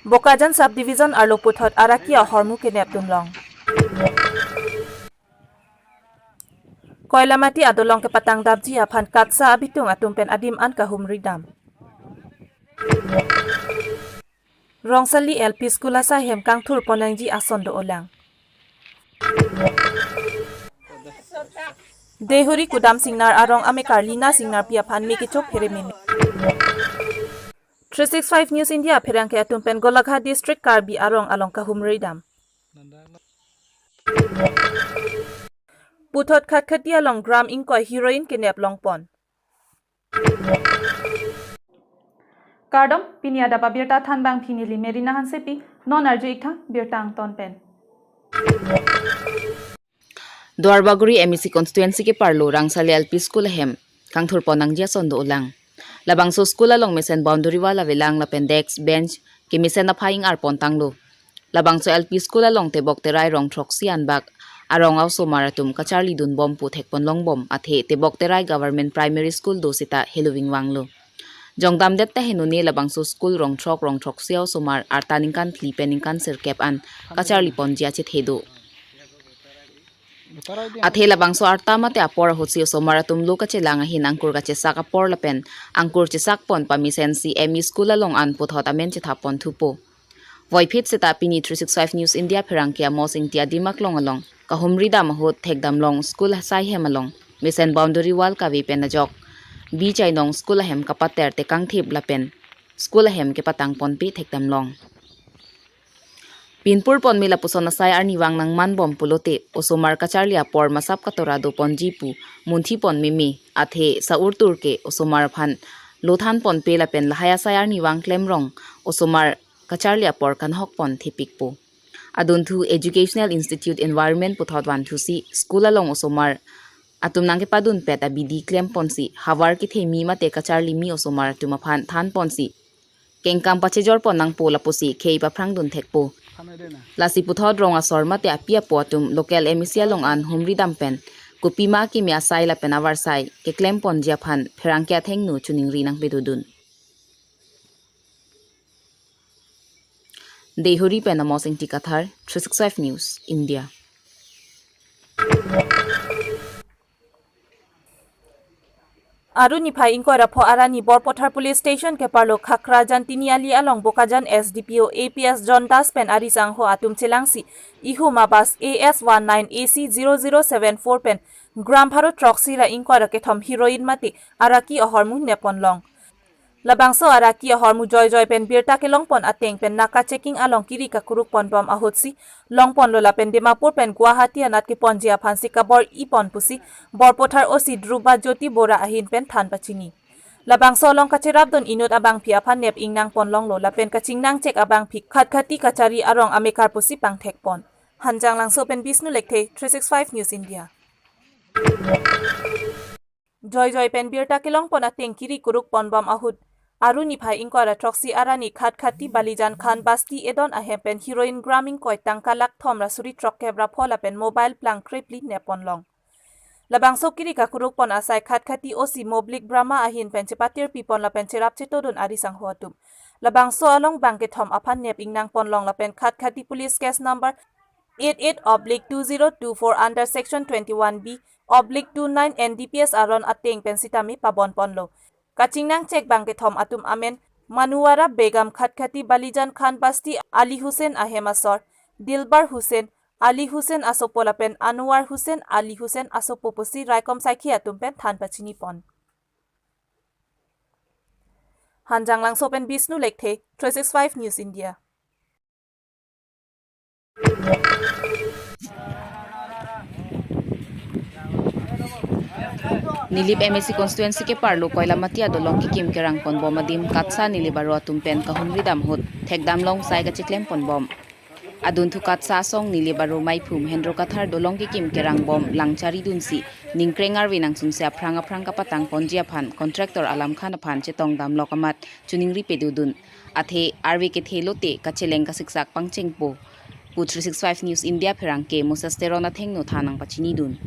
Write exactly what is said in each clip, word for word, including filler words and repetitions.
Bokajan Subdivision arlo puthot araki ahormu kenep dunlong. Koilamati adolong kepatang dapji aphan KATSA abitung atum pen adim an kahumri dam. Rongsali L P School asai hem kangthur pon nangji ason do-olang. Deihori Kudam Singnar arong amekar Lina Singnarpi aphan me kechok phere meme. Three six five News India pherangke atum pen Golaghat District Karbi arong along kahumri dam. Puthot Khatkhati along gram ingkoi heroin kenep longpon. Kardom, pini adap abirta thanbang pini neli Merina Hansepi, non arju-ik tha birta angton pen. Duarbagori M A C constituency keparlo Rongsali L P School ahem kangthur pon nangji ason do-olang. Labangso school along mesen boundary wall avelang lapen desk, bench kemesen aphai ing-ar pon tanglo. Labangso L P School along tebok terai rong throksi anbak arong a-osomar atum kacharli dunbom pu thekpon longbom athe tebok terai Government Primary School do seta heloving vanglo. Jongdamdet ta henone labangso school rong throk rong throksi a-osomar arta ningkan phli pen ningkan sirkep an kacharli ponji achethe do. Athe labangso arta mate apor ahutsi osomar atum lo kachelang ahin angkur kachesak apor lapen angkur chesak pon pamesensi M E school along an puthot amen chethap pon thupo. Voiphit seta pini three six five News India pherangke Amos Ingti adim aklong along kahumri dam ahut thekdam long school asai hem along mesen boundary wall kave pen ajok bi chainong school ahem kapater tekangthip lapen school ahem kepatang ponpe thekdam long. Pinpur pon me lapuson asai arnivang nangmanbom pulote osomar kacharli apor masap katora do ponji pu munthi pon meme athe sa-urtur ke osomar aphan lo than ponpe lapen lahai asai arnivang klemrong osomar kacharli apor kanhok pon thepikpo. Adunthu Educational Institute Environment puthot vanthusi school along osomar atum nangkepadunpet abidi klem ponsi havar kethemi mate kacharli mi osomar atum aphan than ponsi kengkam pachejor pon nangpo lapusi khei paphrang dun thekpo. Lasi puthot rong asor mate api apo atum local M A C along an humri dam pen kopima kimi asai lapen avarsai keklem ponji aphan pherangke athengno choningri nangpedodun. Deihori pen Amos Ingti Kathar, three six five News, India. Aru niphai ingkoi ra pho arni Borpathar Police Station keparlo Khakhra Jantini Ali along Bokajan S D P O A P S John Das pen ari sangho atum chelangsi ihum a bus A S one nine A C zero zero seven four pen gram pharo throksi ra ingkoi ra kethom heroin mate araki ahormu nepon long. Labangso araki ahormu joijoi pen birta kelong pon ateng pen naka checking along kiri kakuruk ponbom ahutsi longponlo lapen Dimapur pen Guwahati anat keponji aphansi kabor-i pon pusi Borpathar O C Dhruba Jyoti Bora ahin pen than pachini. Labangso along kacherapdun inut abangpi aphan nep ingnang pon longlo lapen kachingnang chek abangpi Khatkhati kachari arong amekar pusi pangthek pon. Hanjanglangso pen Bishnu Lekthe, three six five News India. Joijoi pen birta kelong pon ateng kiri kuruk ponbom ahut aru niphai ingkoi ra throksi arni Khatkhati Balijan Khan Basti edon ahem pen heroin gram ingkoi tangka lakh thom ra suri throkkep ra pho lapen mobile plang krepli nepon long. Labangso kiri kakuruk pon asai Khatkhati O C Moblik Brahma ahin pen chepatirpi pon lapen cherap chetodun ari sangho atum. Labangso along bang kethom aphan nep ingnang pon long lapen Khatkhati Police case number eight eight oblique two zero two four under section twenty-one B oblique two nine N D P S aron ateng pen sitame pabon ponlo. Kachingnang chek bang kethom atum amen Manuwara Begum Khatkhati Balijan Khan Basti Ali Hussain ahem asor, Dilbar Hussain, Ali Hussain asopo lapen Anwar Hussain Ali Hussain asopo pusi raikom saikhi atum pen than pachini pon. Hanjanglangso pen Bishnu Lekthe, three six five News India. Nilip M A C constituency keparlo Koilamati adolong kekim kerang ponbom adim KATSA Nilip aro atum pen kahumri dam ahut thekdam long sai kacheklem ponbom. Adunthu KATSA asong Nilip aro maiphu Mahendra Kathar dolong kekim kerangbom lang charidunsi ningkreng arve nangsunsi aphrang aphrang kapatang ponji aphan contractor Alam Khan aphan chetong damlok amat choningri pedodun. Athe arve kethe lote kacheleng kasiksak pangchengpo pu three six five News India pherangke Moses Teron athengno than nangpachinidun.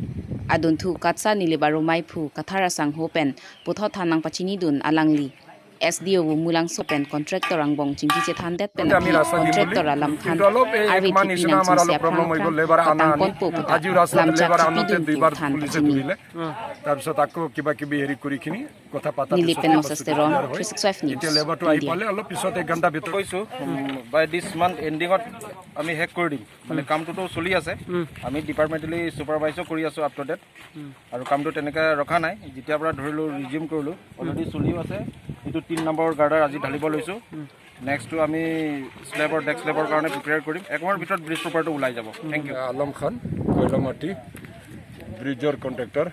Adunthu KATSA Nilip aro maiphu Kathar asangho pen puthot than nangpachinidun alangli S D O' Mulangso pen contractor angbong chingki chethandet pen আমি ৰাস্তা দিম বুলি। Contractor alam than কিন্তু অলপ এই arve ইমান thipinang নিচিনা আমাৰ অলপ chingsi problem হৈ গ'ল, aphrang লেবাৰ আনা আনি। Patang ponpo pu ta আজি ৰাস্তাত lamchak লেবাৰ আনোতে thipidun দুইবাৰ পুলিচে ধৰিলে। তাৰপিছত আকৌ কিবা কিবি হেৰি কৰি কিনি কথা পাতা Nilip pen Moses Teron, three six five News, এতিয়া লেবাৰটো আহি India। পালে অলপ পিছত এক ঘণ্টা ভিতৰত কৈছো, উম, by this month endingত আমি শেষ কৰি দিম। মানে কামটোতো চলি আছে। আমি ডিপাৰ্টমেণ্টেলি ছুপাৰভাইজো কৰি আছো up to date। আৰু কামটো তেনেকে ৰখা নাই। যেতিয়াৰ পৰা ধৰিলো, ৰিজিউম কৰিলো, অলৰেডি চলিও আছে। এইটো তিনি নম্বৰ গাৰ্ডাৰ আজি ঢালিব লৈছো। নেক্সটটো আমি স্লেবৰ, ডেক স্লেবৰ কাৰণে প্ৰিপেয়াৰ কৰিম। এক মাহৰ ভিতৰত ব্ৰিজ টপাৰটো ওলাই যাব। Thank you. আলম খান, কয়লামাটি ব্ৰিজৰ কণ্ট্ৰেক্টৰ।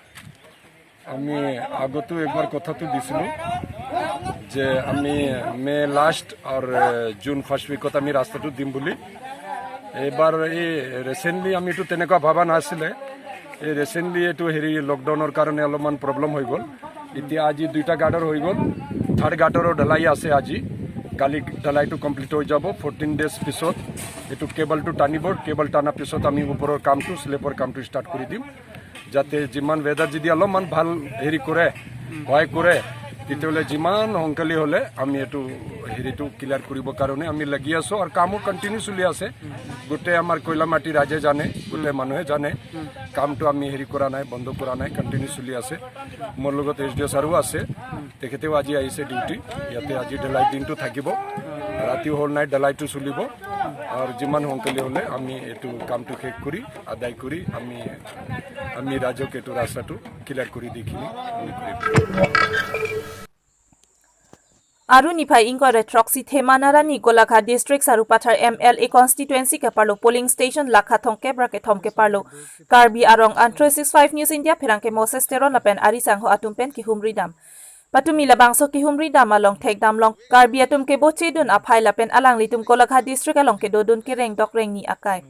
আমি আগতো একবাৰ কথাটো দিছিলো যে আমি মে লাষ্ট আৰু, এ, জুন ফাৰ্ষ্ট উইকত আমি ৰাস্তাটো দিম বুলি। এইবাৰ এই ৰিচেণ্টলি আমি এইটো তেনেকুৱা ভবা নাছিলে। এই ৰিচেণ্টলি এইটো হেৰি লকডাউনৰ কাৰণে অলপমান প্ৰব্লেম হৈ গ'ল। এতিয়া আজি দুইটা গাৰ্ডাৰ হৈ গ'ল, থাৰ্ড গাৰ্ডাৰৰ ঢালাই আছে আজি। কালি ঢালাইটো কমপ্লিট হৈ যাব। ফৰ্টিন ডেজ পিছত এইটো কেবলটো টানিব। কেবল টানাৰ পিছত আমি ওপৰৰ কামটো, স্লেবৰ কামটো ষ্টাৰ্ট কৰি দিম। যাতে যিমান ৱেডাৰ যদি অলপমান ভাল হেৰি কৰে, সহায় কৰে, তেতিয়াহ'লে যিমান সোনকালে হ'লে আমি এইটো হেৰিটো ক্লিয়াৰ কৰিবৰ কাৰণে আমি লাগি আছো আৰু কামো কণ্টিনিউ চলি আছে। গোটেই আমাৰ কয়লামাটি ৰাইজে জানে, গোটেই মানুহে জানে, কামটো আমি হেৰি কৰা নাই, বন্ধ কৰা নাই, কণ্টিনিউ চলি আছে। মোৰ লগত এছ ডি অ' ছাৰো আছে, তেখেতেও আজি আহিছে ডিউটি, ইয়াতে আজি ঢালাই দিনটো থাকিব, ৰাতিও হ'ল নাই, ঢালাইটো চলিব। আৰু যিমান সোনকালে হ'লে আমি এইটো কামটো শেষ কৰি আদায় কৰি আমি, আমি ৰাইজক এইটো ৰাস্তাটো ক্লিয়াৰ কৰি দি কিনি আমি কৰিম। Aru niphai ingkoi ra throksi Thema Narani Golaghat District Sarupathar M L A constituency keparlo polling station lakha thomkep ra kethom keparlo Karbi arong an three six five News India pherangke Moses Teron lapen ari sangho atum pen kehumri dam. Patumi labangso kehumri dam along thekdam long Karbi atum kebochedun aphai lapen alanglitum Golaghat District along kedodun kereng dok rengni akai.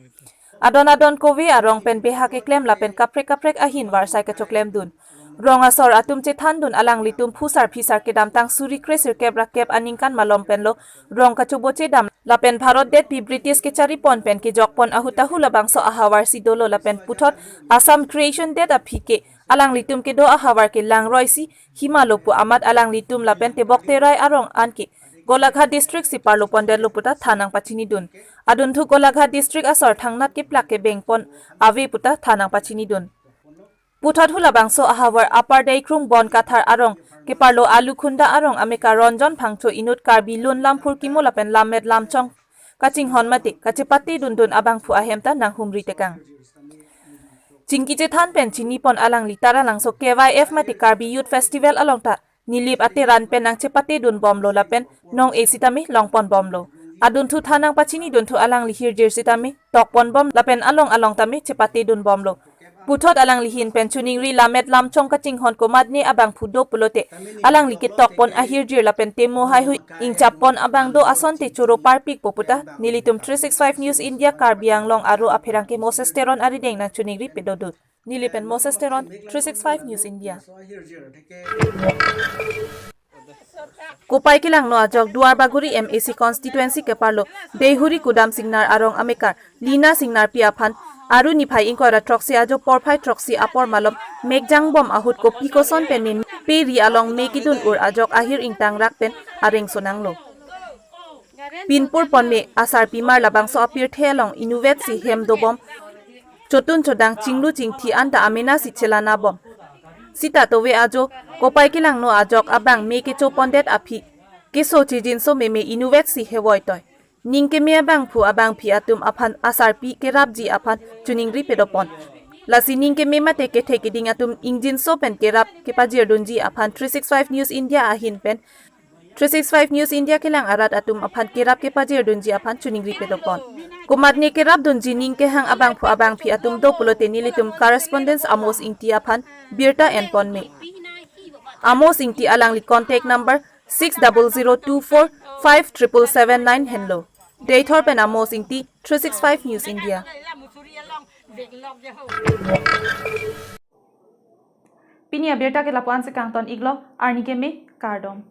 Adon adon kove arong pen beha keklem lapen kaprek kaprek ahin varsai kachoklemdun. Rong asor atum chethandun alanglitum phusar phisar kedamtang suri kre sirkep ra kep aningkan malom penlo rong kachoboche dam lapen Bharat detpi British kechari pon pen kejok pon ahut tahu labangso ahavar si dolo lapen puthot Assam Creation det aphi ke alanglitum kedo ahavar ke langroi si hima lo pu amat alanglitum lapen tebok terai arong an ke Golaghat District si parlo pondetlo puta than nangpachinidun. Adunthu Golaghat District asor thangnat keplak kebeng pon ave puta than nangpachinidun. Puthot hu labangso ahavar Upper Deikhrung Bonkathar arong keparlo Alukhunda arong amekar Ronjon Phangcho inut Karbi Lun Lamphur Kimo lapen Lammet Lamchong kachinghon mate kachepatedundun abangphu ahem ta nanghumri tekang. Chingki chethan pen chinipon alangli Taralangso K Y F mate Karbi Youth Festival along ta Nilip ateran pen nangchepatedun bomlo lapen nong-e sitame longpon bomlo. Adunthu than nangpachinidun thu alangli hirjir sitame tokpon bom lapen along along tame chepatedun bomlo. Puthot alangli ahin pen choningri Lammet Lamchong kachinghon komatne abangphu do pulote alangli ketokpon ahirjir lapen temo haihui ingchappon abang do asonte choro parpikpo puta nelitum three six five News India Karbi Anglong aro apherangke Moses Teron arideng nangchoningri pedodun. Nilip pen Moses Teron, three six five News India. Kopai kelangno ajok Duar Bagori M A C constituency keparlo Deihori Kudam Singnar arong amekar Lina Singnarpi aphan aru niphai ingkoi ra throksi ajo porphai throksi apor malom mekjang bom ahut kopi koson pen me pe ri along me kidun ur ajok ahir ingtang rak pen areng sonanglo. Pinpur ponme asarpimar labangso apirthe along inutvet si hem dobom chotun chodang chinglu chingthi anta amena si chelana bom. Sita tove ajo kopai kelangno ajok abang me kecho pondet aphi keso chijinso meme inutvet si hevoi toi. Ning keme abangphu abangphi atum aphan asarpi kerapji aphan choningri pedopon. Lasi ning keme mate kethe keding atum ingjinso pen kerap kepajirdunji aphan three six five News India ahin pen three six five News India kelang arat atum aphan kerap kepajirdunji aphan choningri pedopon. Komatne kerapdunji ning kehang abangphu abangphi atum do pulote nelitum correspondent Amos Ingti aphan birta enponme. Amos Ingti alangli contact number six double zero two four five triple seven nine henlo. Deithor pen Amos Ingti, three six five News India. Pini abirta ke lapu-an si kangton iklo, arni keme, kardom.